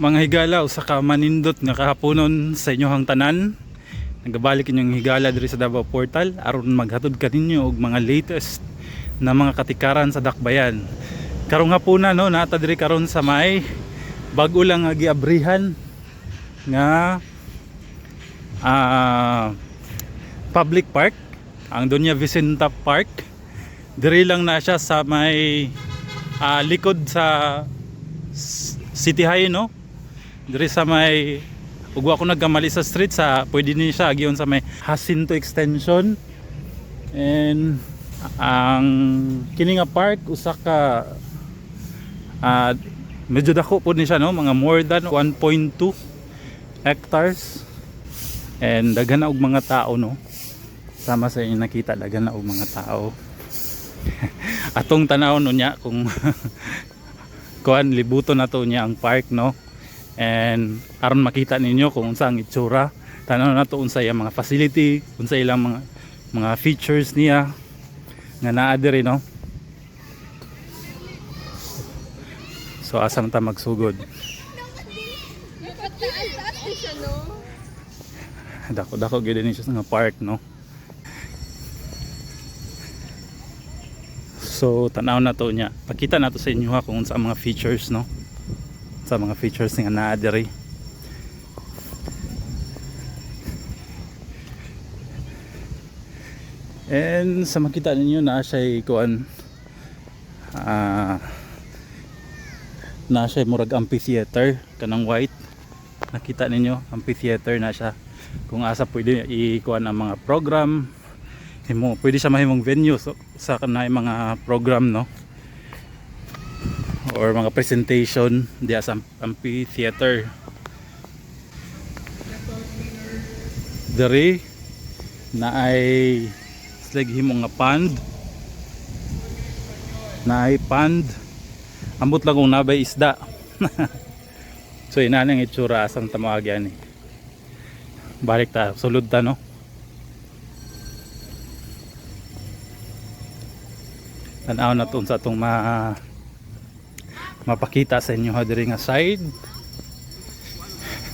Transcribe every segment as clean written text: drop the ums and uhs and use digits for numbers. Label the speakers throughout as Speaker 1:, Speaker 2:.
Speaker 1: Mga higala, usa ka manindot nga kahaponon sa inyohang tanan. Nagabalik inyong higala diri sa Davao Portal aron maghatod kaninyo og mga latest na mga katikaran sa Dakbayan. Karong hapuna, no, nata diri karon sa may bag-o lang nga giabrihan nga public park, ang Doña Vicenta Park. Diri lang na siya sa may likod sa City High, no? Diri sa may, ug wa ko nagkamali sa street, sa pwede ni siya agyon sa may Jacinto Extension. And ang kini nga park, usa ka medyo dako pod ni siya, no, mga more than 1.2 hectares, and daghan na og mga tao, no? Sama sa inyo nakita, daghan na og mga tao. Atong tanaw no niya kung kuan, libuton na to niya ang park, no? And aron makita ninyo kung unsa ang itsura, tanaw na to unsa iyang mga facility, unsa ilang mga features niya nga naa diri, no? So asa man ta magsugod?
Speaker 2: Taas-taas din siya, no?
Speaker 1: Dako dako gyud ni siya nga park, no? So tanaw na to niya, pakita na to sa inyo ha kung unsa ang mga features, no, sa mga features nga naa diri. And sa makita ninyo na siya kuan, na siya murag amphitheater, kanang white. Nakita ninyo, amphitheater na siya kung asa pwede ikuan ang mga program, himo pwede siya mahimong venue, so, sa kanay mga program, no, or mga presentation diya sa amphitheater. Diri na ay sila himo nga pond, na ay pond. Ambot lang kung nabay isda. So ina ang itsura. Asang tamawag yan eh. Balik ta, sulod ta, no? Tanaw na to sa atong mapakita sa inyo ha diri nga side.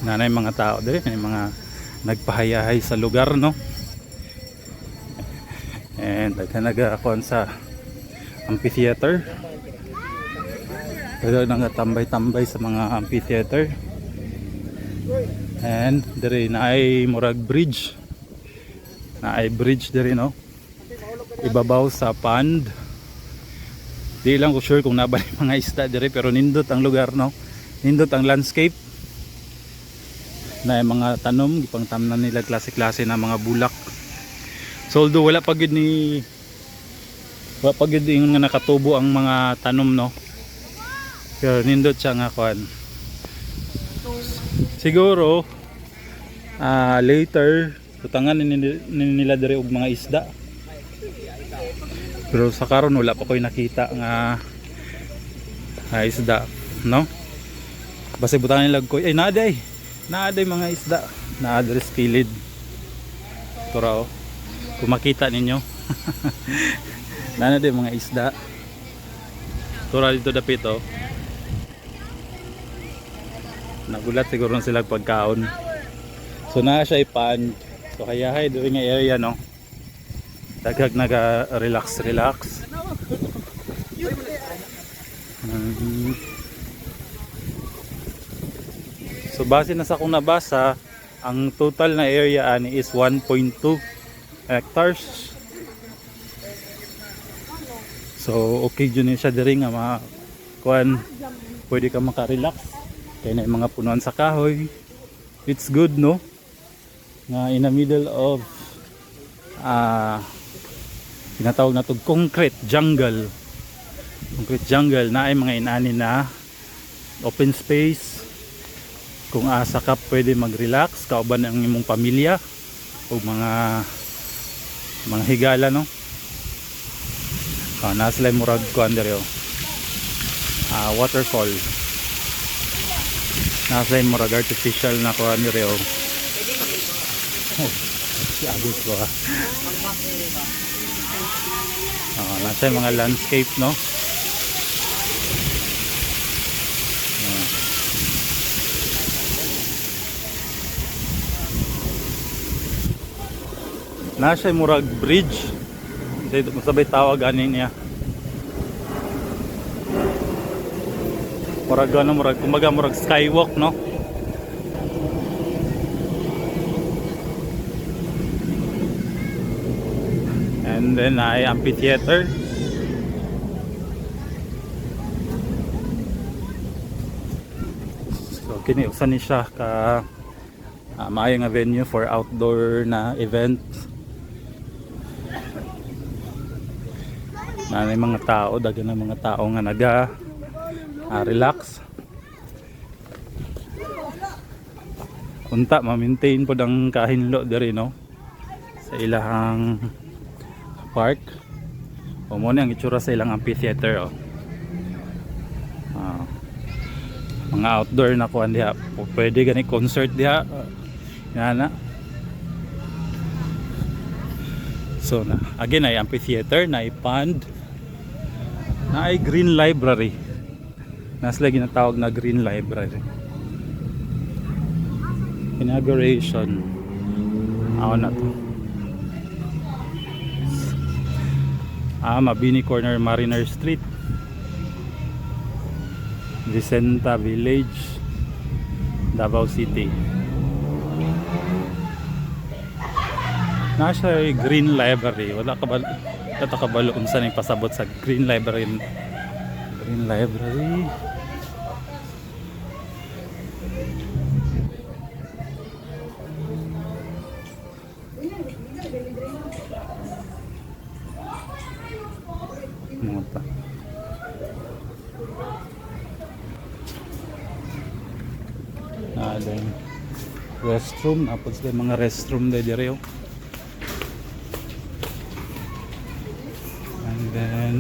Speaker 1: Nanay mga tao diri, may mga nagpahayahay sa lugar, no? And daghan nagakuan sa amphitheater. Pero tambay-tambay sa mga amphitheater. And diri na ay murag bridge. Na ay bridge diri, no? Ibabaw sa pond. Di lang ko sure kung nabali mga isda diri, pero nindot ang lugar, no? Nindot ang landscape. Na ay mga tanom, gipangtamnan nila klase-klase na mga bulak. So although wala pa gyud ingon nga nakatubo ang mga tanom, no? Pero nindot siya nga kuan. Siguro later butangan nila diri og mga isda. Pero sa karon wala pa ko'y nakita nga isda, no? Basta butangan nila ko ay naaday. Naaday mga isda. Naa diri sa kilid. Ito raw. Kung makita ninyo. Naa mga isda. Tura dito dapit oh. Nagulat siguro na sila pagkaon. So naa siya ipan. So kaya hay diri nga area, no? Daghag naga relax relax. So base na sa akong nabasa, ang total na area ani is 1.2 hectares. So okay jud ni siya diri nga ma kuan, pwede ka maka-relax kay na yung mga punuan sa kahoy. It's good, no, nga in the middle of tinatawag na to concrete jungle. Concrete jungle na ay mga inani na open space kung asa ka pwede mag-relax kauban ang imong pamilya o mga higala, no? Nasa sila murag kuan diri oh. Waterfall. Nasa sila murag artificial na kuan diri oh. Oh, si Agus ko ah. Ah, nasa yung mga landscape, no? Ah. Nasa murag bridge. Kasi masabay tawag ani niya. Murag ano, murag kumbaga murag skywalk, no? And then ay amphitheater. So kini usa ni siya ka maayo nga venue for outdoor na event. Na may mga tao, daghan ng mga tao nga naga relax. Unta ma-maintain pod ang kahinlo diri, no, sa ilahang park. O mo ni ang itsura sa ilang amphitheater, oh. Ah, mga outdoor na kuan diha. Pwede gani concert diha. Yan na. So na, again ay amphitheater, na ay pond, na ay green library. Nasa sila ginatawag na green library. Inauguration. Ako na to. Ah, Mabini Corner, Mariner Street. Vicenta Village, Davao City. Nasa Green Library. Wala ka ba kabalo unsa ning pasabot sa Green Library. Green Library. Mga pa. Ah, then restroom, napod sila mga restroom dahil dire, oh. And then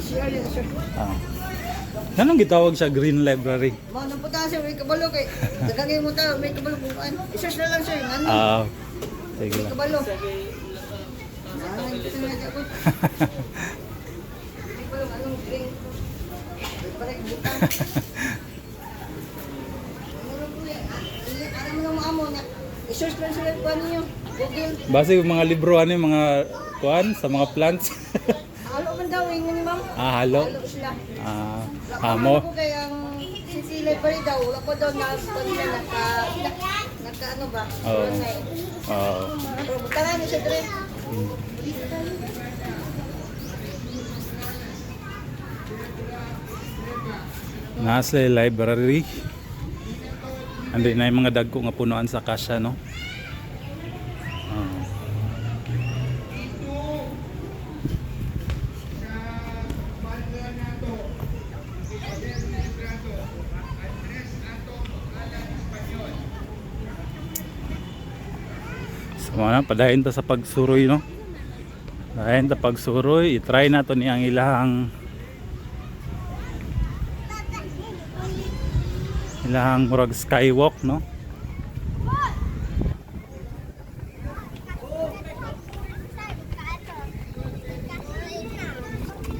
Speaker 2: Sure, sir.
Speaker 1: ah. Anong gitawag sa Green Library?
Speaker 2: Mao nang punta sir, may kabalo kay. Daghang mo ta, may kabalo kung ano. I-search na lang sir, ngano.
Speaker 1: Ah, sige
Speaker 2: May
Speaker 1: lang.
Speaker 2: kabalo. Ah, ito na ako. May kabalo anong drink. May parang butang. Ano po yan? Ah, ano mo na amo niya? I-search lang sila kung ano niyo. Google.
Speaker 1: Base yung mga libro ano yung mga kuan sa mga plants.
Speaker 2: Halo man daw ingon ni ma'am.
Speaker 1: Ah, halo.
Speaker 2: Halo sila.
Speaker 1: Ah,
Speaker 2: Wala
Speaker 1: amo.
Speaker 2: ko kay ang City Library daw, wala ko daw na naka naka ano ba?
Speaker 1: Oo.
Speaker 2: Online.
Speaker 1: Oo.
Speaker 2: Pero butangan ni siya dre.
Speaker 1: Nasa library. Andi na yung mga dagko nga punuan sa kasya, no? Ah. So, mga padayon ta sa pagsuroy, no? Padayon ta pagsuroy, i-try na to ni ang ilahang murag skywalk, no?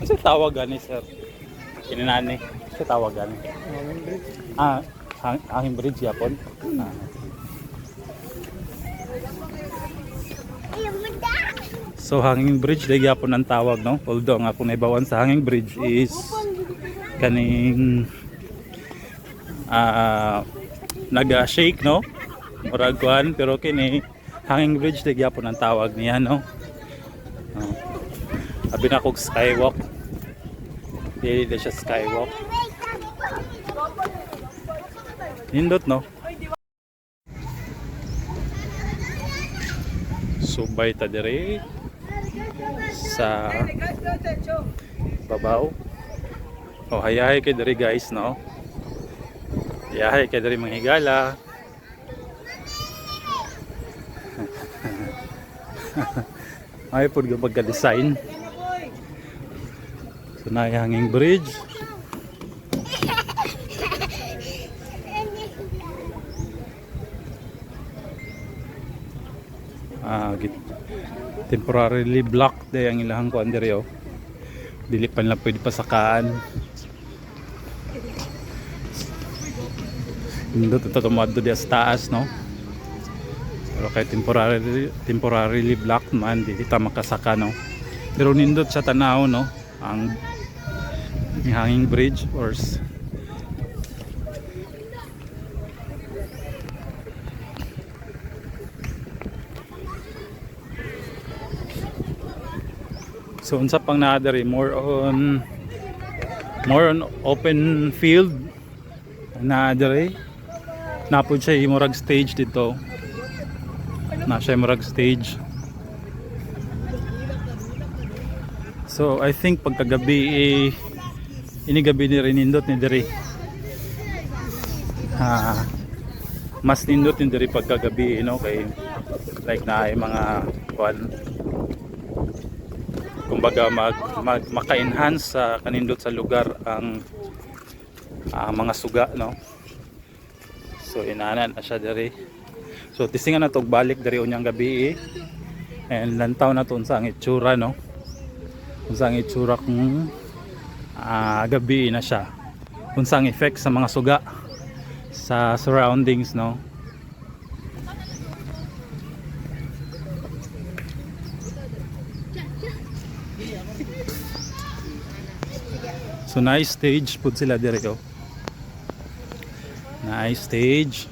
Speaker 1: Ano tawag gani, sir? Kininani. Ano tawag gani? Ah, hangin bridge yapon. Ah. So hanging bridge dahil yapon ang tawag, no? Although ang akong naibawan sa hanging bridge is kaning naga-shake, no? Murag kuan, pero kini hanging bridge dahil yapon ang tawag niya, no? Oh. Abi na kog skywalk. Dili na siya skywalk. Nindot, no? Subay ta dire sa babaw. O hayahay kay diri guys, no? Hayahay kay diri mga higala. Ay pud pagka design. So na hanging bridge. Ah, Temporarily blocked diay ang ilahang kuan diri, oh. Dili pa nila pwede pasakaan. Nindot ito tumadto diya sa taas, no? Pero kay temporarily blocked man, dili ta makasaka, no? Pero nindot sa tanaw, no? Ang hanging bridge or So unsa pang naa diri, more on open field naa diri. Naa pod siya murag stage dito. Na siya murag stage. So I think pagkagabi eh, ini gabi ni rinindot ni diri. Ha, mas nindot ni diri pagkagabi, no, kay like na ay mga kuan, kumbaga mag, mag maka-enhance sa kanindot sa lugar ang mga suga, no? So inana na siya diri. So tisingan na to og balik diri unyang gabi eh. And lantaw na to unsa ang itsura, no? Unsa ang itsura kung gabi na siya, unsa ang effect sa mga suga sa surroundings, no? So nice stage pud sila diri, oh. Nice stage.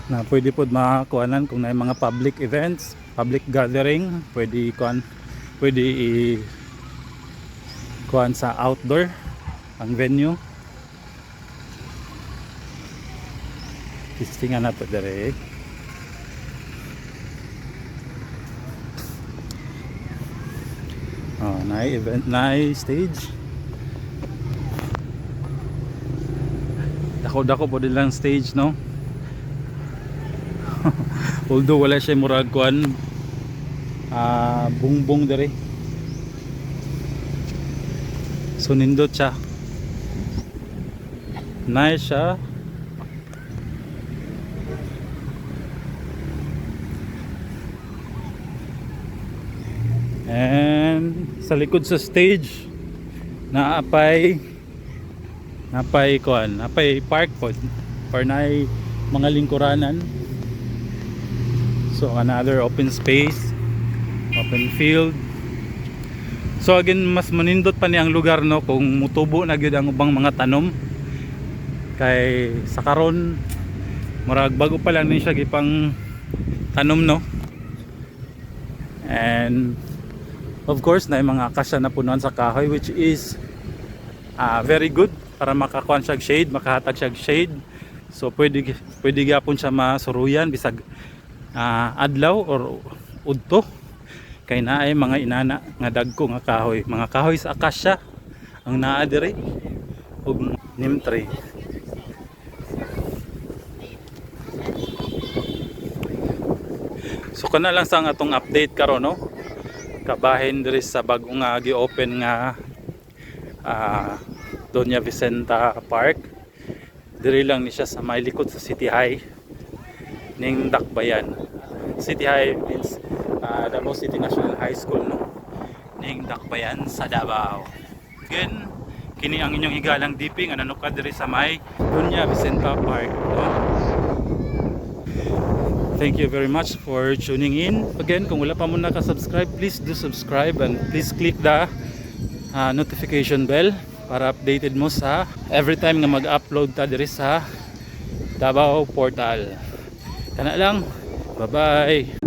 Speaker 1: Na pwede pod makakuanan kung na mga public events, public gathering, pwede kuan, pwede i kuan sa outdoor ang venue. Testingan na to diri. Oh, nice event, nice stage. Dako-dako po din lang stage, no? Although wala siya murag kuan, bungbong diri. So nindot siya. Nice siya. And sa likod sa stage naapay kuan, naapay park pod or naay mga lingkuranan. So another open space, open field. So again, mas manindot pa ni ang lugar, no, kung mutubo na gyud ang ubang mga tanom. Kay sa karon murag bago pa lang ni siya gipang tanom, no? And of course na mga akasya na punuan sa kahoy, which is very good para makakuan siya og shade, makahatag siya og shade. So pwede pwede gyapon siya masuruyan bisag adlaw or udto kay naay mga inana nga dagko nga kahoy, mga kahoy sa akasya ang naa diri ug neem tree. So kana lang sa ang atong update karon, no, kabahin diri sa bag-o nga gi-open nga Doña Vicenta Park. Diri lang ni siya sa may likod sa City High ning Dakbayan. City High means Davao City National High School, no, ning Dakbayan sa Davao. Again, kini ang inyong higalang DP nga nanukad diri sa may Doña Vicenta Park, no? Thank you very much for tuning in. Again, kung wala pa mo naka-subscribe, please do subscribe and please click the notification bell para updated mo sa every time nga mag-upload ta diri sa Davao Portal. Kana lang. Bye-bye.